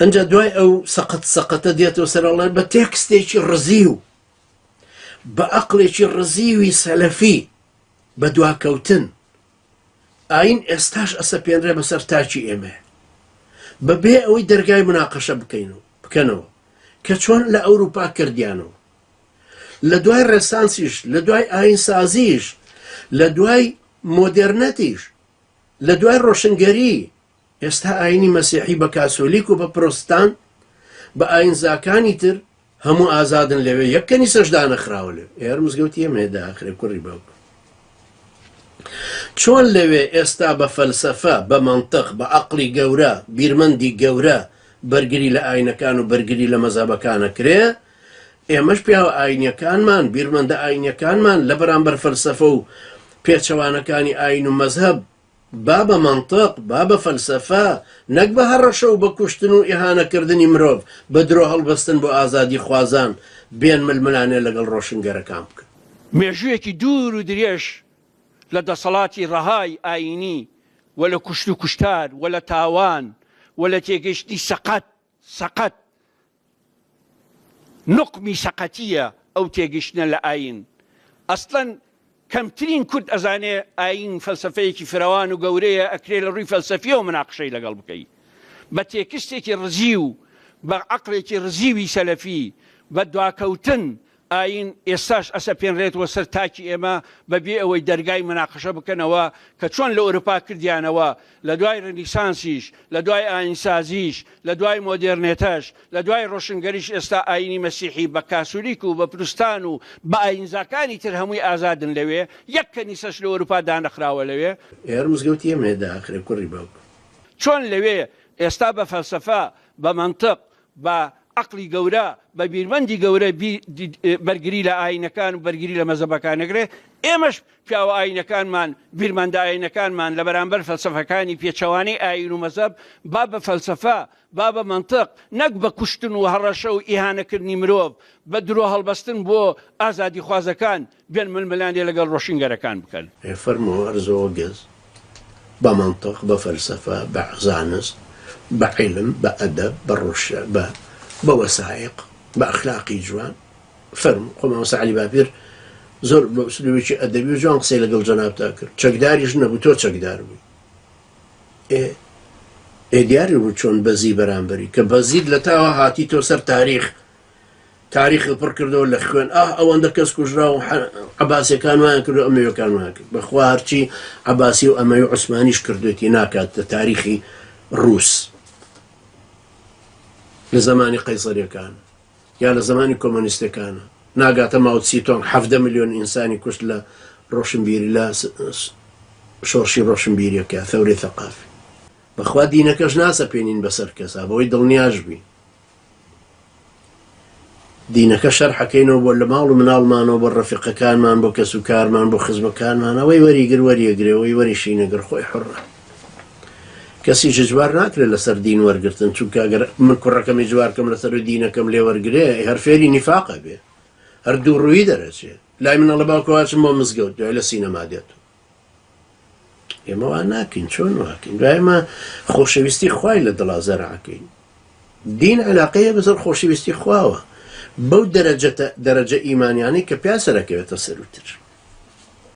ئەنجا دوای ئەو سەقەت سەقەتە دێتەوە سەر ئەڵێ بە تێکستێکی ڕزیو بە ئەقڵێکی ڕزیوی سەلەفی بە دواکەوتن ئاین ئێستاش ئەسەپێنرێ بەسەر تاکی ئێمەیە بەبێ ئەوەی دەرگای مناقەشە بکەین و بکەنەوە کە چۆن لە ئەوروپا کردیانەوە لە دوای ڕێسانسیش لە دوای ئاینسازیش لە دوای مۆدێرنەتیش لە دوای ڕۆشنگەری ئێستا ئاینی مەسیحی بە کاسۆلیک و بە پرۆستان بە ئاینزاکانی تر هەموو ئازادن لەوێ یەک کەنیسەش دانەخراوە لەوێ ئێ هەر مزگەوتی ئێمە هەیە داخرێ کوڕی باوک چۆن لەوێ ئێستا بە فەلسەفە بە مەنتق بە عەقڵی گەورە بیرمەندی گەورە بەرگری لە ئاینەکان و بەرگری لە مەزهەبەکان ئەکرێ ئێمەش پیاوە ئاینیەکانمان بیرمەندە ئاینیەکانمان لە بەرامبەر فەلسەفە و پێچەوانەکانی ئاین و مەزهەب با بە مەنتق، با بە فەلسەفە، نەک بە هەڕەشە و بە کوشتن و ئیهانەکردنی مرۆڤ، بە درۆ هەڵبەستن بۆ ئازادیخوازان، بێن ململانێ لەگەڵ ڕۆشنگەرەکان بکەن. مێژوویەکی دوور و درێژ لە دەسەڵاتی ڕەهای ئایینی و لە کوشت و کوشتار و لە تاوان و لە تێگەیشتنی سەقەت، سەقەت، نوقمی سەقەتییە ئەو تێگەیشتنە لە ئایین. ئەسڵەن کەمترین کورد ئەزانێ ئایین فەلسەفەیەکی فرەوان و گەورەیە ئەکرێ لە ڕووی فەلسەفییەوە مناقشەی لەگەڵ بکەی. بە تێکستێکی ڕزیو، بە عەقڵێکی ڕزیوی سەلەفی، بە دواکەوتن ئایین ئێستاش ئەسەپێنرێتەوە سەر تاکی ئێمە بە بێ ئەوەی دەرگای موناقەشە بکەنەوە کە چۆن لە ئۆروپا کردیانەوە لە دوای رنیسانسیش لە دوای ئایینسازیش لە دوای مۆدێرنێتەش لە دوای رۆشنگەریش ئێستا ئایینی مەسیحی بە کاسولیک و بە پروستان و بە ئایینزاکانی تر هەمووی ئازادن لەوێ یەک کەنیسەش لە ئۆروپا دانەخراوە لەوێ. ئێ هەر مزگەوتی ئێمە هەیە داخرێ کوڕی باوک. چۆن لەوێ ئێستا بە فەلسەفە بە مەنتق بە عەقڵی گەورە، بە بیرمەندی گەورە بەرگری لە ئایینەکان و بەرگری لە مەزهەبەکان نەکرێت، ئێمەش پیاوە ئایینەکانمان، بیرمەندە ئایینەکانمان لە بەرامبەر فەلسەفەکانی پێچەوانەی ئایین و مەزهەب، با بە فەلسەفە، با بە مەنتق، نەک بە کوشتن و هەڕەشە و ئیهانەکردنی مرۆڤ، بە درۆ هەڵبەستن بۆ ئازادیخوازەکان، بێن ململانێ لەگەڵ ڕۆشنگەرەکان بکەن. ئێ فەرموو ئەرزۆ گەز بە مەنتق بە فەلسەفە بە زانست بە عیلم بە ئەدەب بە ڕۆشە بە بە وەسایق بە ئەخلاقی جوان فەرموو خۆ مامۆستا عەلی باپیر زۆر بە ئوسلوبێکی ئەدەبی و جوان قسەی لەگەڵ جەنابتا کرد چەکداریش نەبوو تۆ چەکدار بووی ئێ ئێ دیاری بوو چۆن بەزی بەرامبەری کە بەزیت لە تاوە هاتی تۆ سەر تاریخ تاریخت پڕ کردەوە لە خوێن ئاه ئەوەندە کەس کوژرا و عەباسیەکان وایان کرد و ئەمەویەکان وایان کرد بەخوا هەرچی عەباسی و ئەمەوی و عوسمانیش کردوێتی ناکات لە تاریخی ڕووس لە زمانی قەیسەریەکان یا لە زمانی کۆمۆنیستەکان ناگاتە ماوتسی تۆنگ حەفدە ملیۆن ئینسانی کوشت لە ڕۆشنبیری لە شۆڕشی ڕۆشنبیریەکە ثەورەی ثەقافی بەخوا دینەکەش ناسەپێنین بەسەر کەسا بەوەی دڵنیاش بی دینەکە شەرحەکەینەوە بۆ لە ماڵ و مناڵمانەوە بۆ ڕەفیقەکانمان بۆ کەس و کارمان بۆ خزمەکانمان ئەوەی وەریگر وەریەگرێ ئەوەی وەریشی نەگر خۆی حڕە کەسیش ئیجبار ناکرێت لەسەر دین وەرگتن چونکە ئەگەر من کوڕەکەم ئیجبار کەم لەسەر دینەکەم لێ وەرگرێ هەر فێری نیفاقە بێ هەر دووڕووی دەرەچێ لای من ئەڵێ باوکە واچم بۆ مزگەوت دوای لە سینەما دێت ئێمە وا ناکەین چۆن واکەین دوای ئێمە خۆشەویستی خوای لە دڵا زەرعەکەین دین علاقەیە بەسەر خۆشەویستی خواوە بەو دەرەجەتە دەرەجە ئیمانیانەی کە پیا سەرەکەوێتە سەروتر.